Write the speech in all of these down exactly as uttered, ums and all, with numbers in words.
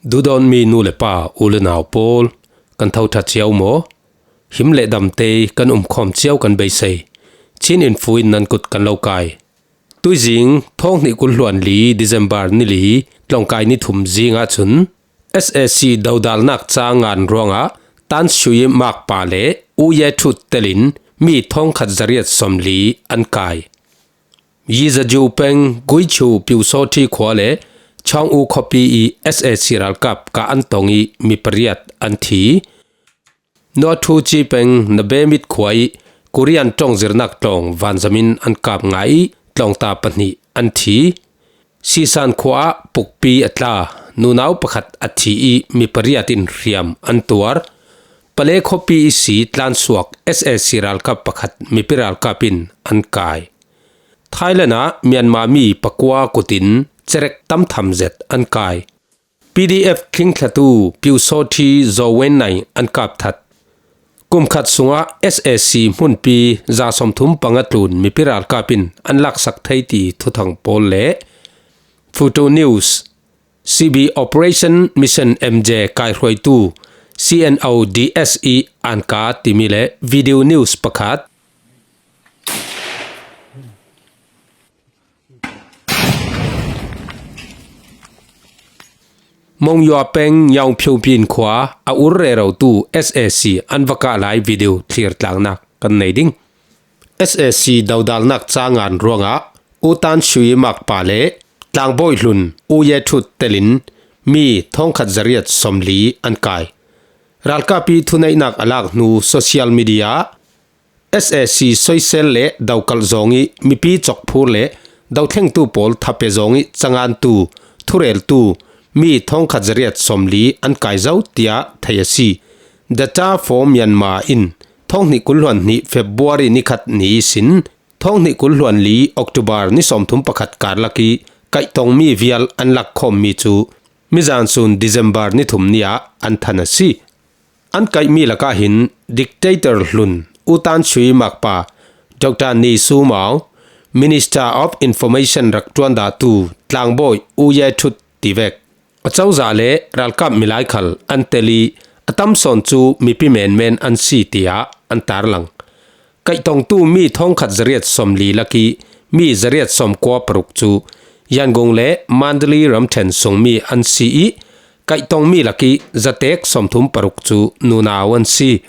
Duhdawtmi nu le pa, u le nau pawl, kan tho ṭha cio maw? Him le damte kan umkhawm cio kan beisei. Chin Info in nan kut kan lo kai. Tuizing, thawng hnih kul hluan li December ni li, tlawngkai ni thum zingah chun S A C dodalnak ca ngan ruangah Tan Shui Makpa le U Ye Thut telin mi thawngkhat zariat sawmli an kai. Yizajiu peng Guichu Piusawthi khua le Chang U khuapi i S A C ralkap kah an tong i mi pariat an thi. Nuathu Chi peng Nabemit khua i Korean ṭawngzirnak tlawng vanzamin an kap ngai i tlawngta pahnih an thi. Sisan khua ah pukpi a tla, nunau pakhat a thi i mi pariat in hriam an tuar. Pale khuapi i si tlansuak S A C ralkap pakhat mipi ralkap in an kai. Thailand ah Myanmar mi pakua kutin cherek tamtham zet an kai. P D F thlingthlatu Piusawthi Zowen Nai an kap that. Kum khat sungah S A C hmunpi za sawmthum panga tlun mipi ralkap in an laksak thei ti thuthang pawl le Futu News, C B Operation Mission M J kaihruaitu C N O D S i anka timi le video news pakhat. Mongyua peng Yaung Phiu Pin khua a ur rerotu S A C an va kah lai video thlir tlangnak kan nei ding. S A C dodalnak ca ngan ruangah U Tan Shui Makpa le Tlangbawi Hlun U Ye Thut telin mi thawngkhat zariat sawmli an kai. Ralkap i thuneihnak a lak hnu social media ah S A C soisel le dokalh zawng i mipi cawkphur le dothlengtu pawl thape zawng i cangantu, thureltu mi thawngkhat zariat sawmli an kai zo tiah thei a si. Data for Myanmar in thawng hnih kul hluan hnih February ni khat ni ihsin thawng hnih kul hluan li October ni sawmthum pakhat karlak i kaihtongmi vial an lakkhawmmi cu mizan sun December ni thum ni ah an than a si. An kaihmi lakah hin dictator hlun U Tan Shui Makpa, Doctor Ni Su Maung, Minister of Information rak ṭuan dahtu tlangbawi U Ye Thut tivek, a cozah le ralkap milai khal an tel i a tam sawn cu mipi menmen an si tiah an tarlang. Kaihtongtu mi thawngkhat zariat sawmli lak i mi zariat sawmkua paruk cu Yangon le Mandalay ramṭhen sungmi an si i kaihtongmi lak i zatek sawmthum paruk cu nunau an si.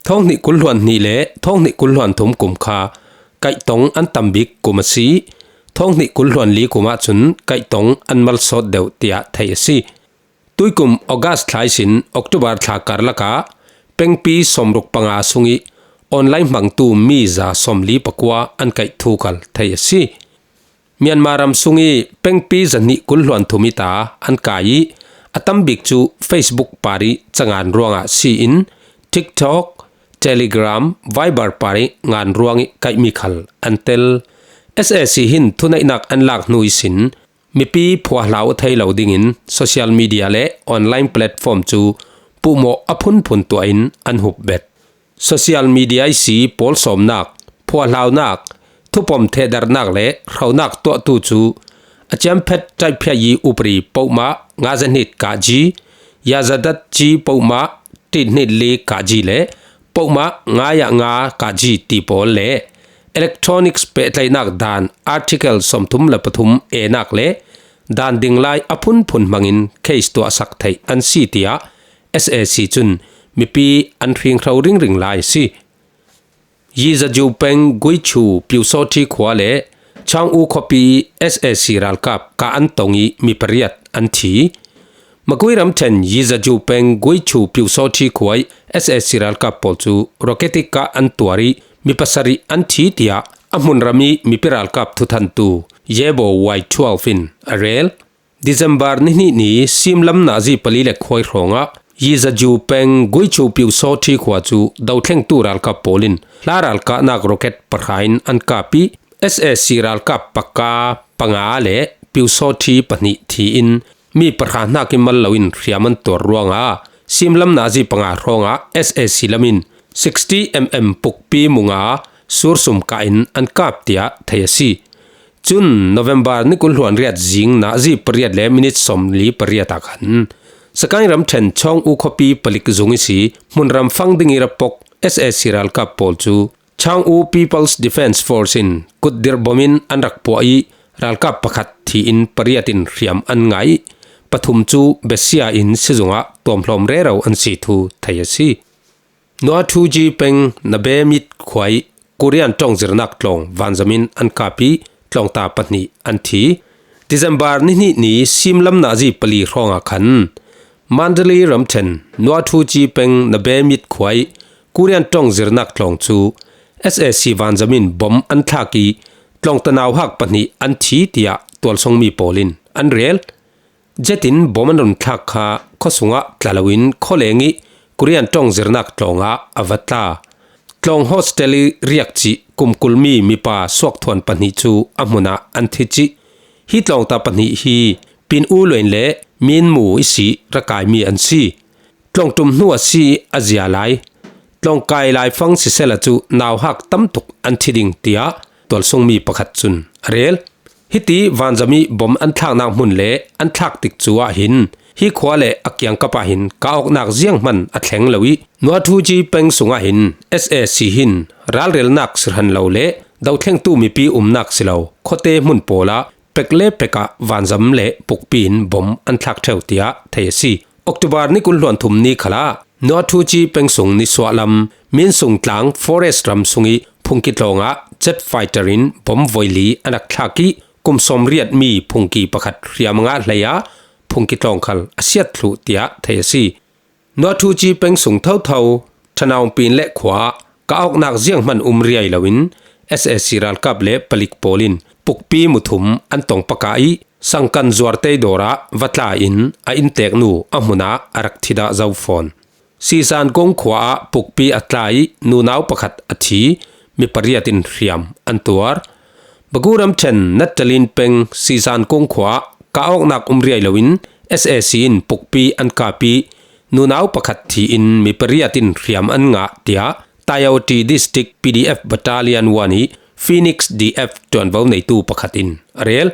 Thawng hnih kul hluan hnih le thawng hnih kul hluan thum kum kha kaihtong an tam bik kum a si. Thawng hnih kul hluan li kum ahcun kaihtong an malsawt deuh tiah theih a si. Tuikum August thla ihsin October thla karlak ah pengpi sawmruk panga sung i online hmangtu mi za sawmli pakua an kaih thu khal theih a si. Myanmar ram sung i pengpi zahnih kul hluan thum i ta an kai i a tam bik cu Facebook par i cangan ruangah si in TikTok, Telegram, Viber par i ngan ruang i kaihmi khal an tel. S A C hin thuneihnak an lak hnu ihsin mipi phuahlau a thei lo dingin social media le online platform cu puhmawh a phunphun tuah in an hup bet. Social media ihsi pawl sawmnak, phuahlaunak, thupom thehdarnak le hronak tuahtu cu a ciamphet ṭaihphiah i upari pohmah nga zahnit kahji, yazadat ji pohmah ṭithnit li kahji le pohmah ngai ah nga kahji ti pawl le electronics pehtlaihnak dan article sawmthum le pathum enak le dan ding lai a phunphun hmangin case tuahsak theih an si tiah S A C cun mipi an hringhro ringring lai a si. Yizajiu peng Guichu Piusawthi khua le Chang U khuapi i S A C ralkap kah an tong i mi pariat an thi. Magui ramṭhen Yizajiu peng Guichu Piusawthi khua i S A C ralkap pawl cu rocket i kah an tuar i mi pasarih an thi tiah a hmunram i mipi ralkap thuthantu Yebo Y twelve in a rel. December ni hnih ni simlam nazi pali le khuai hrawngah Yizajiu peng Guichu Piusawthi khua cu dothlengtu ralkap pawl in hla ralkahnak rocket pahra in an kap i S A C ralkap paka panga le Piusawthi pahnih thi in mi pahra hnak i mal loin hriam an tuar ruangah simlam nazi panga hrawngah S A C lam in sixty M M pukpi munga sursum kah in an kap tiah thei a si. Cun November ni kul hluan riat zing nazi pariat le minit sawmli pariat ah khan Sagaing ramṭhen Chawng U khuapi palik zung ihsi hmun ram fang ding ih rak pok S A C ralkap pawl cu Chawng U People's Defence Force in kutdirh bom in an rak puah ih ralkap pakhat thi in pariat in hriam an ngah ih pathum cu besia in sizung ah tuamhlawm rero an si thu thei a si. Nuathuji peng Nabemit khua ih Korean ṭawng zirnak tlawng vanzam in an kap ih tlawngta pahnih an thi. December ni hnih ni simlam nazi pali hrawngah khan Mandalay ramṭhen Nuathuji peng Nabemit khua ih Korean ṭawng zirnak tlawng cu S A C vanzam in bom an thlak ih tlawngta nauhak pahnih an thi, tiah tualsungmi pawl in an rel. Jet in bom an run thlak kha khuasung ah tla loin khualeng ih Korean ṭawng zirnak tlawng ah a va tla. Tlawng hostel ih riak cih kum kulmi mipa suakthuan pahnih cu a hmun ah an thi cih. Hi tlawngta pahnih hi Pin U Luain le Min Mu ihsi rak kaimi an si. Tlawng ṭum hnu a si ih a zia lai. Tlawng kai laifang sisehla cu nauhak tamtuk an thi ding, tiah tualsungmi pakhat cun a rel. Hiti vanzam ih bom an thlaknak hmun le an thlak tikcu ah hin hi khua le a kiangkap ah hin kah awknak zianghman a thleng lo ih Nuathuji peng sungah hin S A C hin ralrelnak sirhan lo le dothlengtu mipi umnak si lo khuate hmun pawl ah pek le pek ah vanzam le pukpi in bom an thlak ṭheu, tiah thei a si. October ni kul hluan thum ni khalah Nuathuji peng sung nisuah lam Minsung tlang forest ram sung ih phungki tlawng ah jet fighter in bom voi li an rak thlak ih kum sawmriat mi phungki pakhat hriam a ngah hlei ah phungki tlawng khal a siat thluh, tiah thei a si. Nuathuji peng sung thotho Thanaung Pin le khua ah kah awknak zianghman um riai loin S A C ralkap le palik pawl in pukpi muthum an tong pakah ih Sangkan zuartei dawr ah va tla in a innteknu a hmun ah a rak thi dah zo fawn. Sizan Kung khua ah pukpi a tla ih nunau pakhat a thi, mi pariat in hriam an tuar. Bagu ramṭhen Nattalin peng Sizan Kung khua ah kah awknak um riai loin S A C in pukpi an kap ih nunau pakhat thi in mi pariat in hriam an ngah, tiah Taiawti District P D F Battalion one ih Phoenix D F ṭuanvo neitu pakhat in a rel.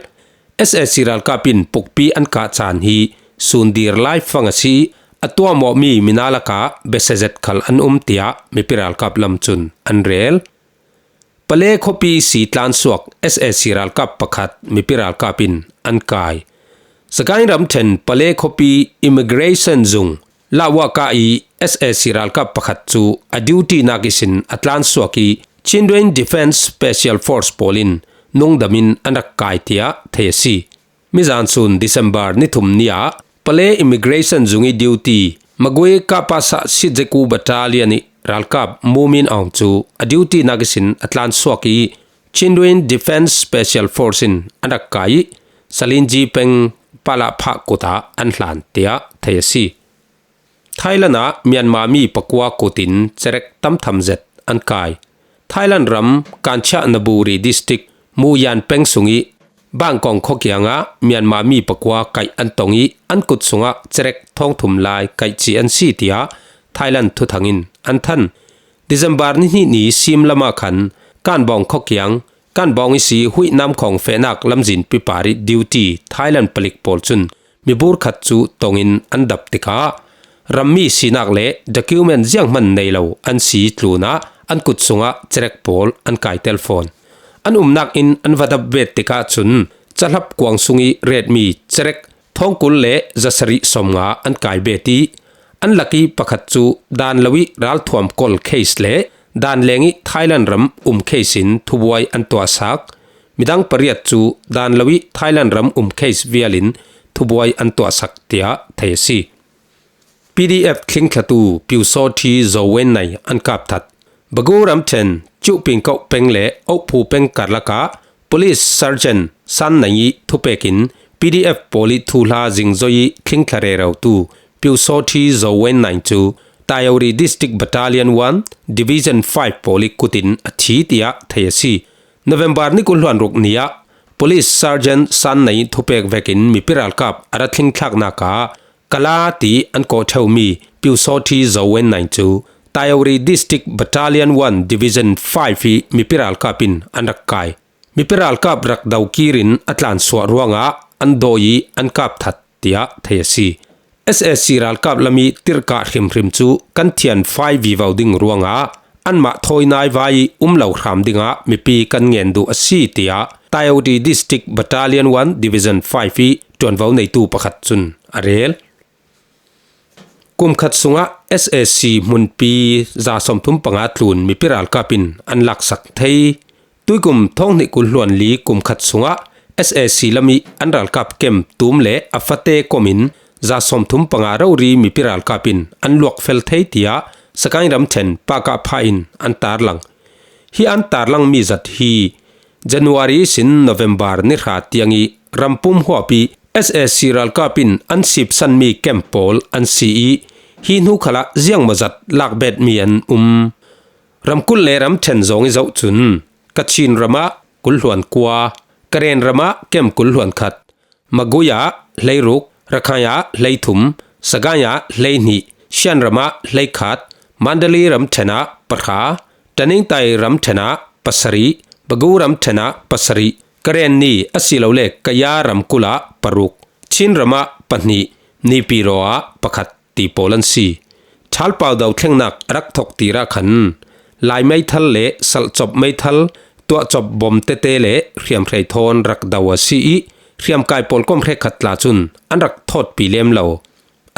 S A C ralkap in pukpi an kah caan hi sundir laifang a si ih a tuahmawhmi mina lakah bese zet khal an um, tiah mipi ralkap lam cun an rel. Pale khuapi si tlansuak S A C ralkap pakhat mipi ralkap in an kai. Sagaing ramṭhen Pale khuapi immigration zung Lawaka ih S A C ralkap pakhat cu a duty nak ihsin a tlansuak ih Chin Rain Defence Special Force pawl in nungdam in an rak kai, tiah thei a si. Mizan sun December ni thum ni ah Pale Immigration zung ih duty Magwe Kapasa Sizeku Battalion ih ralkap Mumin Aung cu a duty nak ihsin a tlansuak ih Chin Rain Defence Special Force in an rak kai ih Salinji peng Palapha kut ah an hlan, tiah thei a si. Thailand ah Myanmar mi pakua kut in cerek tamtham zet an kai. Thailand ram Kanchanaburi District Muyan peng sung ih Bangkong khuakiang ah Myanmar mi pakua kaih an tong ih an kut sungah cerek thawngthum lai kaih cih an si, tiah Thailand thuthang in an than. December ni hnih ni simlam ah khan Kanbawng khuakiang Kanbawng ihsi Huihnam khawng fehnak lamzin pipar ih duty Thailand palik pawl cun mibur khat cu tong in an dap tikah rammi sinak le document zianghman nei lo an si tlunah an kut sungah cerek pawl an kai tel fawn. An umnak inn an va dap bet tikah cun cahlap kuang sung ih retmi cerek thawngkul le zasarih sawmnga an kai bet ih an lak ih pakhat cu dan lo ih ralthuam kol case le dan leng ih Thailand ram um case in thubuai an tuahsak. Midang pariat cu dan lo ih Thailand ram um case vial in thubuai an tuahsak, tiah thei a si. P D F thlingthlatu Piusawthi Zowenei an kapthat. Bagu ramṭhen Cuhpingkoh peng le Ohphu peng karlak ah Police Sergeant San Nai ih thupek in P D F pawl ih thuhla zingzoi ih thlingthla rerotu Piusawthi Zowenei cu Taiawri District Battalion one, Division five pawl ih kut in a thi, tiah thei a si. November ni kul hluan ruk ni ah Police Sergeant San Nai ih thupek vekin mipi ralkap a ra thlingthlaknak ah Kala ti an kawh ṭheumi Piusawthi Zowenei cu Taiawri District Battalion one, Division five ih mipi ralkap in an rak kai. Mipi ralkap rak dokir in a tlansuah ruangah an dawi ih an kapthat, tiah thei a si. S A C ralkap lam i tirhkah hrimhrim cu kan thianfai vivo ding ruangah anmah thawi naivai i um lo hram dingah mipi kan ngen duh a si, tiah Taiawdi District Battalion one Division five i ṭuanvo neitu pakhat cun a rel. Kum khat sungah S A C hmunpi za sawmthum panga tlun mipi ralkap in an laksak thei. Tuikum thawng hnih kul hluan li kum khat sungah S A C lam i an ralkap kem tum le a fate kom in za sawmthum panga rori mipi ralkap in an luak fel thei, tiah Sagaing ramṭhen Pakah pha in an tarlang. Hi an tarlangmi zat hi January sin November ni hra tiang i rampum huap i S A C ralkap in an sipsanmi kem pawl an si i, hi hnu khalah ziangmawzat lakbetmi an um. Ramkulh le ramṭhen zawng i zoh cun Kachin ramah kul hluan kua, Karen ramah kem kul hluan khat, Magway ah hleiruk, Rakhine ah hleithum, Sagaing ah hleihnih, Shan ramah hleikhat, Mandalay ramṭhen ah pahra, Tanintharyi ramṭhen ah pasarih, Bago ramṭhen ah pasarih, Karen nih asilole Kayah ramkulh ah paruk, Chin ramah pahnih, Naypyidaw ah pakhat ti pawl an si. Ṭhalpau dothlengnak a rak thok tirah khan Lai meithal le salhcop meithal, tuahcop bom tete le hriamhrei thawn rak do a si i, hriamkai pawl kom hrekkhat tla cun an rak thawtpi lem lo.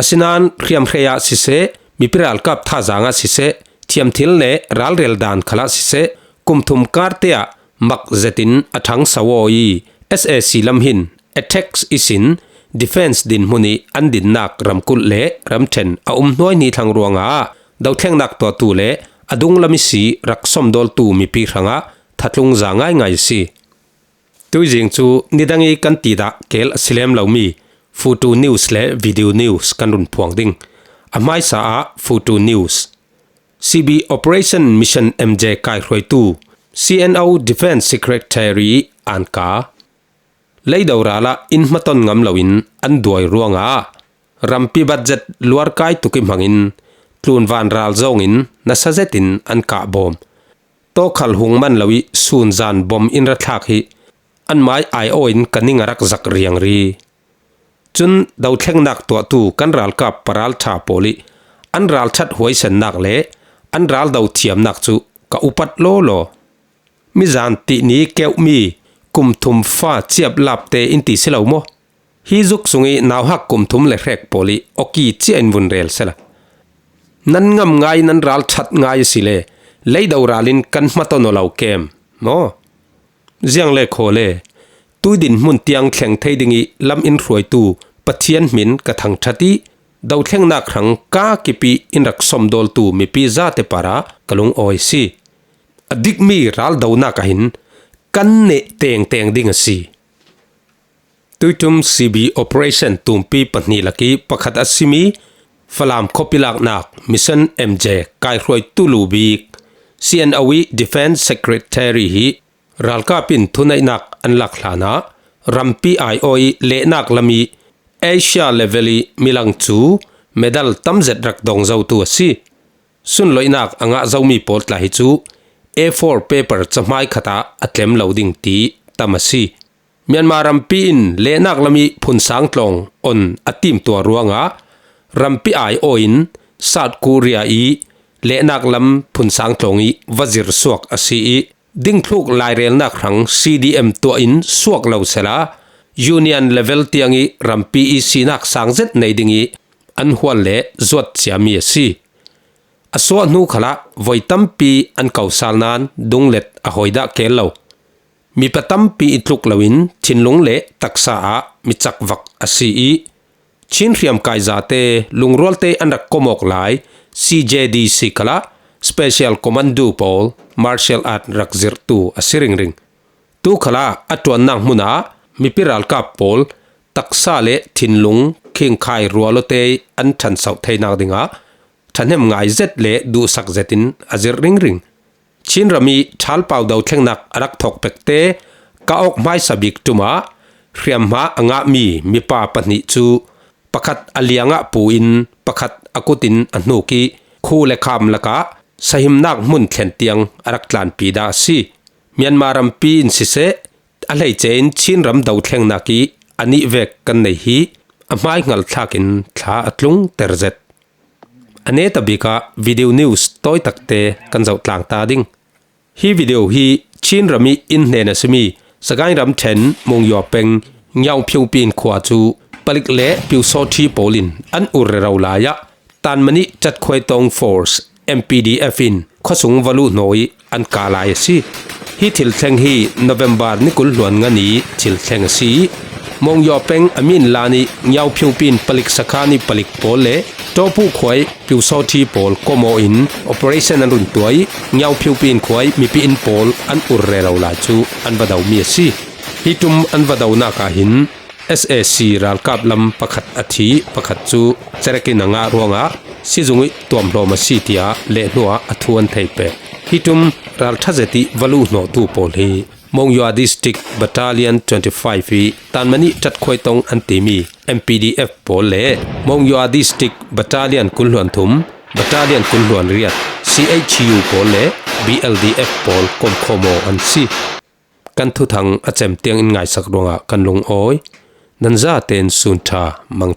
Asinain hriamhrei ah siseh, mipi ralkap thazang ah siseh, thiamthil le ralrel dan khalah siseh, kum thum karte ah mak zetin a ṭhangso aw i, S A C lam hin attacks ihsin defense dinhmun i an dinnak ramkulh le ramṭhen a um hnuaihni thlang ruangah dothlengnak tuahtu le a dunglam ihsi rak somdawltu mipi hrangah thatlung za ngaingai a si. Tuizing cu nidang i kan tidah kel a si lem lomi photo news le video news kan run phuang ding. A hmaisa ah photo news. C B Operation Mission M J kaihruaitu C N O Defense Secretary Anka. Leido ral ah inn hmaton ngam loin an duai ruangah rampi budget luarkai tuk i hmangin tlunvan ral zawngin nasa zetin an kahbawm. Tawkhal hung man lo i sunzan bom in ra thlak hi an mai aiawh in ka ning a rak zak riangri. Cun dothlengnak tuahtu kan ralkap paralṭha pawl i an ralṭhat huaisennak le an raldo thiamnak cu ka upat lawlaw. Mizan tihni keuhmi kum thum fa ciap lapte in ti si lo maw? Hi zuk sung i nauhak kum thum le hrek pawl i awki cia in vun rel sela. Nan ngam ngai, nan ralṭhat ngai a si le leido ral in kan hmaton aw lo kem maw? Ziang le khaw le, tui dinhmun tiang thleng thei ding i lam in hruaitu Pathian hmin ka thangṭhat i, dothlengnak hrang ka kipi in rak somdawltu mipi zate parah ka lungawi a si. A dikmi raldonak ah hin kan neh tengteng ding a si. Tuiṭum C B Operation tumpi pahnih lak i pakhat a simi Falam khuapi laknak Mission M J kaihruaitu lu bik C N O i Defense Secretary hi ralkap in thuneihnak an lak hlanah rampi aiawh i lehnak lam i Asia level i milang cu medal tam zet rak dong zotu a si. Sunloihnak a ngah zomi pawl tla hi cu A four paper cahmai khat ah a tlem lo ding ti tam a si. Myanmar rampi in lehnak lam i phunsang tlawng on a timtuah ruangah rampi aiawh in South Korea i lehnak lam phunsang tlawng i va zir suak a si i, dingthluk lairelnak hrang C D M tuah in suak lo sela, union level tiang i rampi i sinak sang zet nei ding i an hual le zuat ciami a si. A suah hnu khalah voi tampi an ko sal nain dunglet a hawi dah kel lo. Mipa tampi i tluk loin thinlung le taksa ah mi cakvak a si i, Chin hriamkai zate lungrualte an rak kom awk lai C J D C khalah Special Commando pawl martial art rak zirhtu a si ringring. Tu khalah a ṭuannak hmun ah mipi ralkap pawl taksa le thinlung khingkhai rualawte an ṭhansoh theinak dingah ṭhahnem ngai zet le duhsak zetin a zirh ringring. Chin ram i ṭhalpau dothlengnak a rak thawk pekte ka awk hmaisa bik ṭum ah hriamhma a ngahmi mipa pahnih cu pakhat a liangah pu in pakhat a kut in a hnuk i, khu le kham lakah sahimnak hmun thlen tiang a rak tlanpi dah a si. Myanmar rampi in siseh, a hleice in Chin ram dothlengnak i a nih vek kan nei hi a hmai hngal thlakin thla a tlung terzet. A neta bikah video news tawi takte kan zoh tlang ta ding. Hi video hi Chin rami in hnen a simi Sagaing ramthen Mongyaw peng Ngiauphiupi in khua cu palik le piusawthi pawl in an ur rero lai ah Tanmani Tatkhuaitawng Force M P D F in khuasung va luhhnaw ih an kah lai a si. Hi thil thleng hi November ni kul hluan nga ni thil thleng a si ih Mongyaw peng a min lan ih Ngiauphiupi in palik sakhan ih palik pawl le Tawpuh khuai piusawthi pawl kawmaw in operation an run tuah ih Ngiauphiupi in khuai mipi in pawl an ur rero lai cu an va domi a si. Hi tum an va donak ah hin S A C ralkap lam pakhat a thi, pakhat cu cerek in a ngah ruangah sizung ih tuamhlawm a si tiah lehhnuah a thu an thei peh. Hi tum ralṭha zet ih va luhhnawhtu pawl hi Mongyaw District Battalion twenty-five ih Tanmani Tatkhuaitawng an timi M P D F pawl le Mongyaw District Battalion kul hluan thum, Battalion kul hluan riat, C H U pawl le B L D F pawl komkhawm aw an si. Kan thuthang a cem tiang in ngaisak ruangah kan lungawi. Nan zaten sun ṭha mang